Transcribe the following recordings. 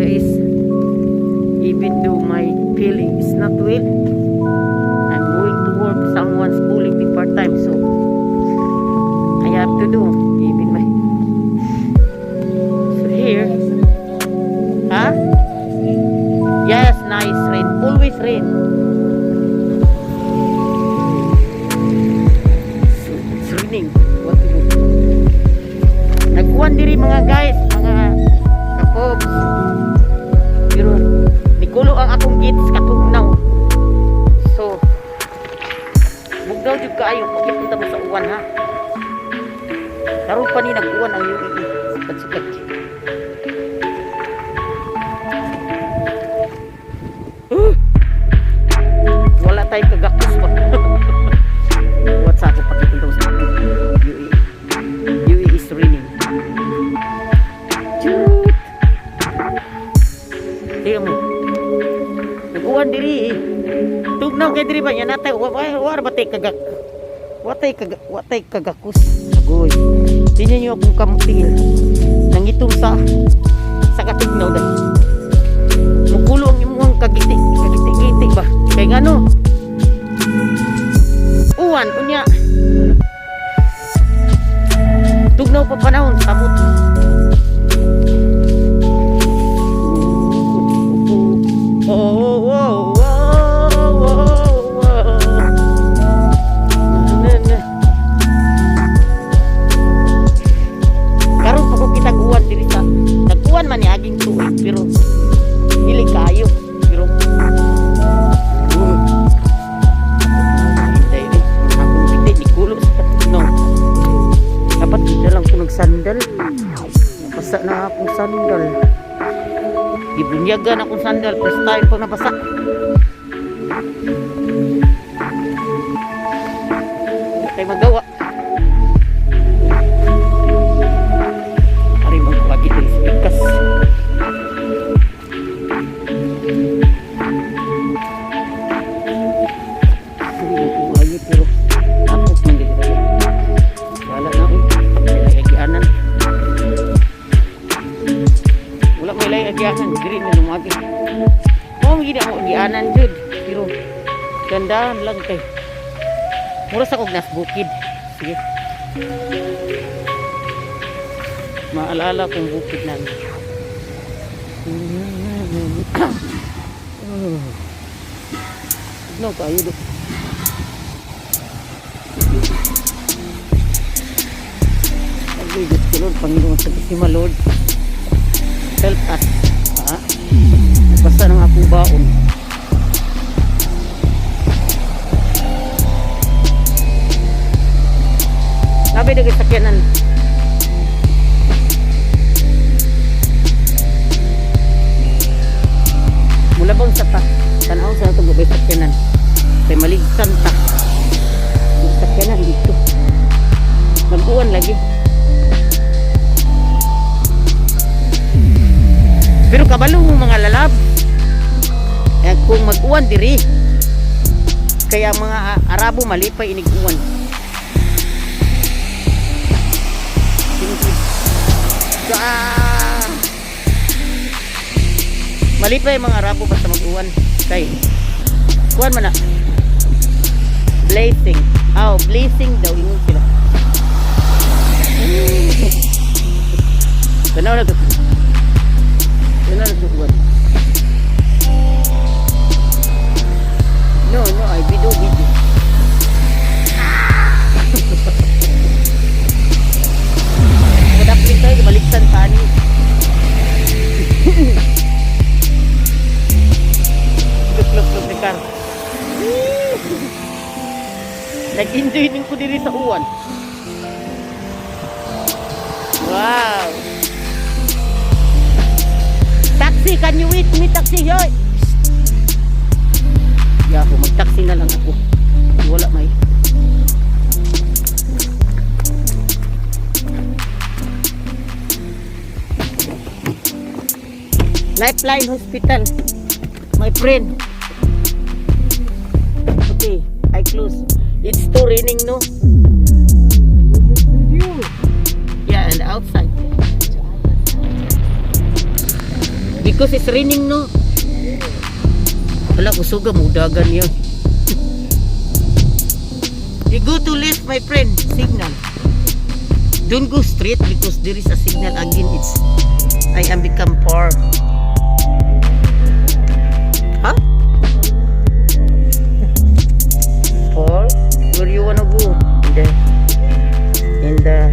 Guys, even though my feeling is not well, I'm going to work. Someone's calling me part-time, so I have to do. Even my... So here, huh? Yes, nice rain. Always rain. So, it's raining. What to do? Nag-uwan diri, mga guys, mga kapobs. Pero nikulo ang akong gits katugnaw. So, bugnaw jud kaayo pakipunta mo sa uwan, ha. Karon pa ni nag-uwan ang UAE. Sukad-sukad. Huh! Wala tayo kagakos pa. What's ako pakipunta mo sa UAE. UAE is raining. Chut! Tingnan mo. Nag-uwan diri eh. Tugnaw kay diri ba yan natay wa wa wa ba tay kagak. Wa tay kagakus. Agoy. Tingnan niyo akong kamutil. Nangitom sa katugnaw dahil. Mukulo ang imong kagiti, kagiti-giti ba? Kay ngano? Uwan unya. Tugnaw pa panahon samot. Oh. Na, na. Karon pa ko kitag uwan diri sa nag-uwan man ni aging tuig pero dili kaayo pero hintay ni akong biti ni kulo sa katugnaw. Dapat di lang ko nagsandal. Nabasa na akong sandal. Gibunyagan akong sandal. First time ko nabasa. Wala tayo magawa. Ari magpagi diri sa pikas. Dili ko maayo pero tapos man dili tayo. Wala na uy. May agianan. Wala may lay agianan diri na lumagi. Mao gid ako agianan jud pero gandahan lang kay mura sa kog nas bukid. Sige. Maalala kong bukid namin. No, kayo do. Agoy, Diyos ko Lord, Panginoon sa Kisima, Lord. Help us. Ha? Basta ng akong baon. Nabi na sakyanan. Mula bang sa ta? Tanaw sa itong gabay sakyanan. Kay maligsan ta. Yung sakyanan dito. Nag-uwan lagi. Pero kabalo mo, mga lalab. Eh, kung mag-uwan diri, kaya mga Arabo malipay inig uwan. Ah! Malipay mga Arabo basta mag-uwan. Kay kuan man na. Blessing. Oh, blessing daw ingon sila. Tanaw na to. Tanaw na to uwan. No, I video video. Madapit tayo, baliksan tani. Look, look, look, the car. Nag-enjoy din ko diri sa uwan. Wow. Taxi, can you wait me, taxi? Yoy! Yahoo, mag-taxi na lang ako. Wala may. Lifeline Hospital. My friend. Okay, I close. It's still raining, no? Yeah, and outside. Because it's raining, no? Wala, kusuga mo, dagan yun. You go to left, my friend. Signal. Don't go straight because there is a signal again. It's I am become far. Huh? Far? Where you wanna go? In the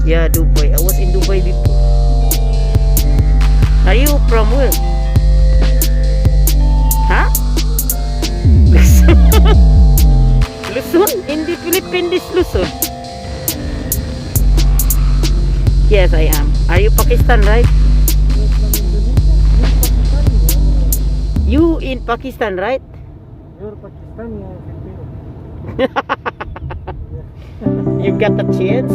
Yeah, Dubai. I was in Dubai before. Are you from where? Huh? Luzon. Luzon? In the Philippines, Luzon. Yes, I am. Are you Pakistan, right? You in Pakistan, right? You're Pakistani or Filipino? You got a chance?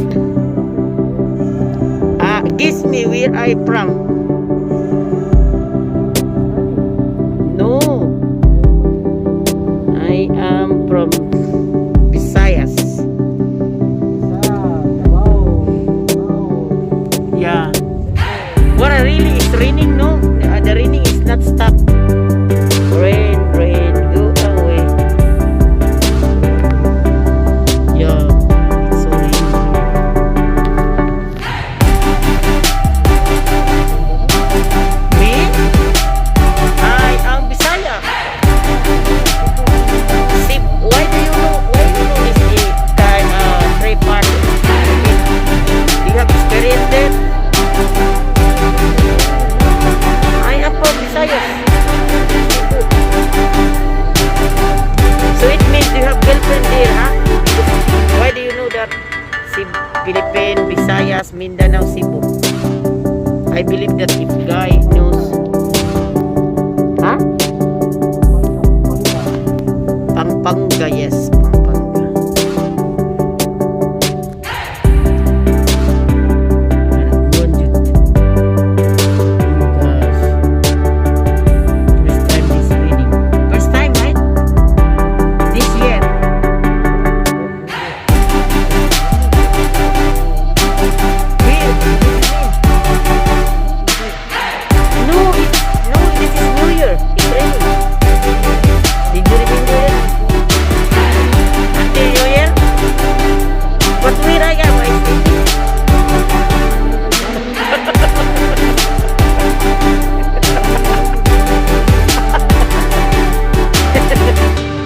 Ah, guess me where I from? No. I am from Visayas. Sa Davao. Davao. Yeah. What really is raining, no? The raining is not stop. Rain, rain, go away. Yeah, it's so rainy. Me? I am Bisaya. See, why do you know? Why do you know is the kind three part? Do you have experience there? I am from Visayas. So it means you have girlfriend there, huh? Why do you know that? Si Philippine, Visayas, Mindanao, Cebu. I believe that if guy knows. Huh? Pampanga, yes. Pampanga. Anak, jud. Oh gosh. First time this raining. First time, right? This year. Where? No, no, this is New Year. It's raining. Did you remember it? Until New Year? But where I am, I sleeping.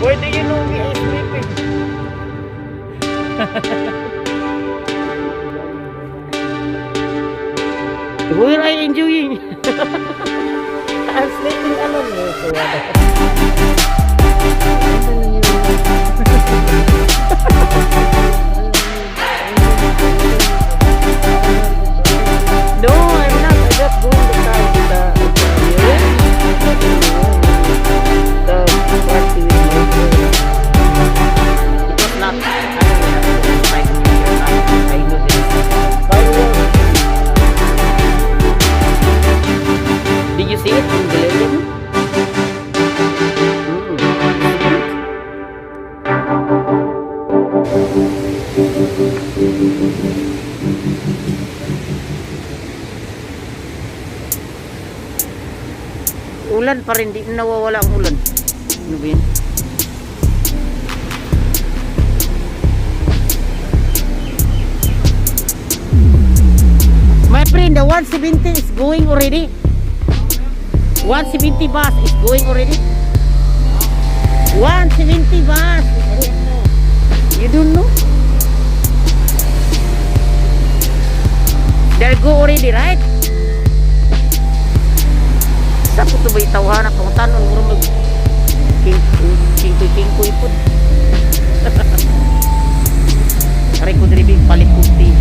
Why do you know me? I'm sleeping. Where I enjoying? I'm sleeping alone. Eh. So, ano? No, I'm not. I just go in the car with the mirror. The party with my friend. It was not, I don't know, like New Year. I know this. Fireworks. Did you see it in Galerium? Good. Ulan pa rin, di na nawawala ang ulan. Ano ba yun? My friend, the 170 is going already. 170 bus is going already. 170 bus. You don't know? They go already, right? Sa po ito ba itawhana? Pangutanon mo mag kingkoy-kingkoy po. Aray ko diri palit kong tea.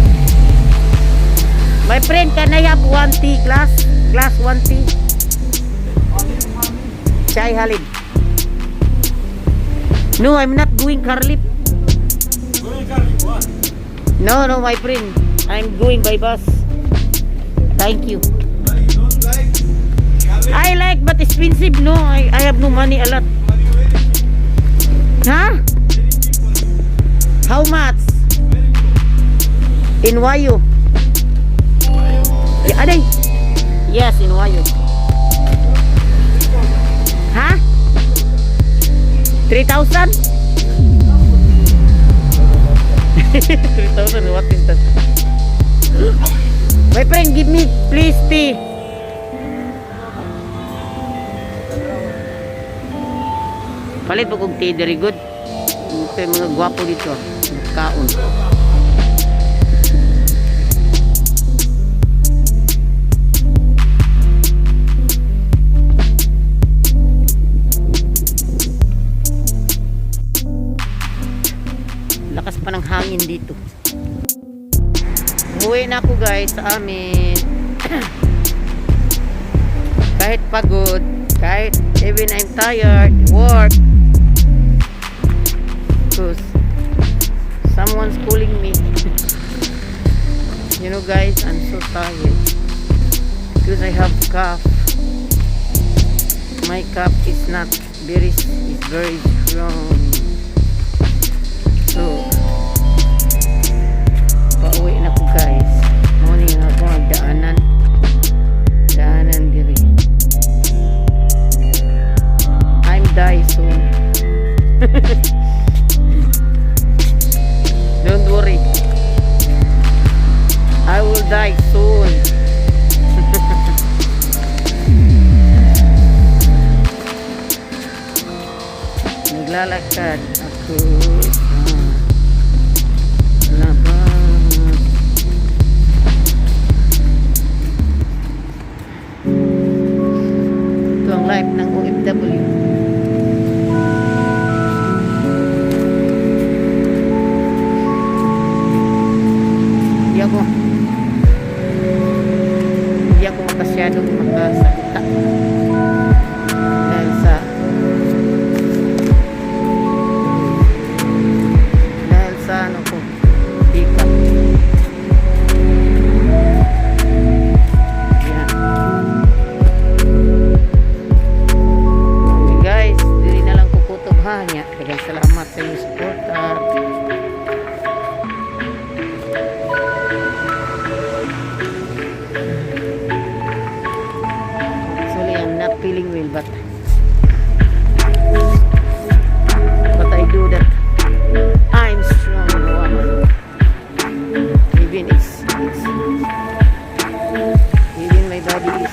My friend, can I have one tea glass? Glass one tea. Chai Halib. No, I'm not going Carlip. No, my friend. I'm going by bus. Thank you. I like but expensive. No, I have no money a lot. Huh? How much? In Wayo? Yeah, aday. Yes, in Ohio. Ha? 3,000? 3,000, what is that? My friend, give me please tea. Palit po kog tea, very good. Ito yung mga gwapo dito. Kaon. Lakas pa ng hangin dito. Umuwi na ako, guys, sa amin. Kahit pagod, kahit even I'm tired, work. Because someone's calling me. Guys, I'm so tired. Because I have cough. My cough is not very, is very strong. So, pauwi na ko, guys. Mao ni nga ako ang daanan. Daanan diri. I'm die soon. Don't worry. I will die soon. Naglalakad ako sa labas. Ito ang life ng OFW. Hindi ako makasyadong makasalita dahil sa ano ko, hika. Yan. Okay, guys, diri na lang ko kutob ha nya. Daghang salamat sa inyong suporta. Actually, I'm not feeling well, but I do that. I'm strong woman. Even it's even my body is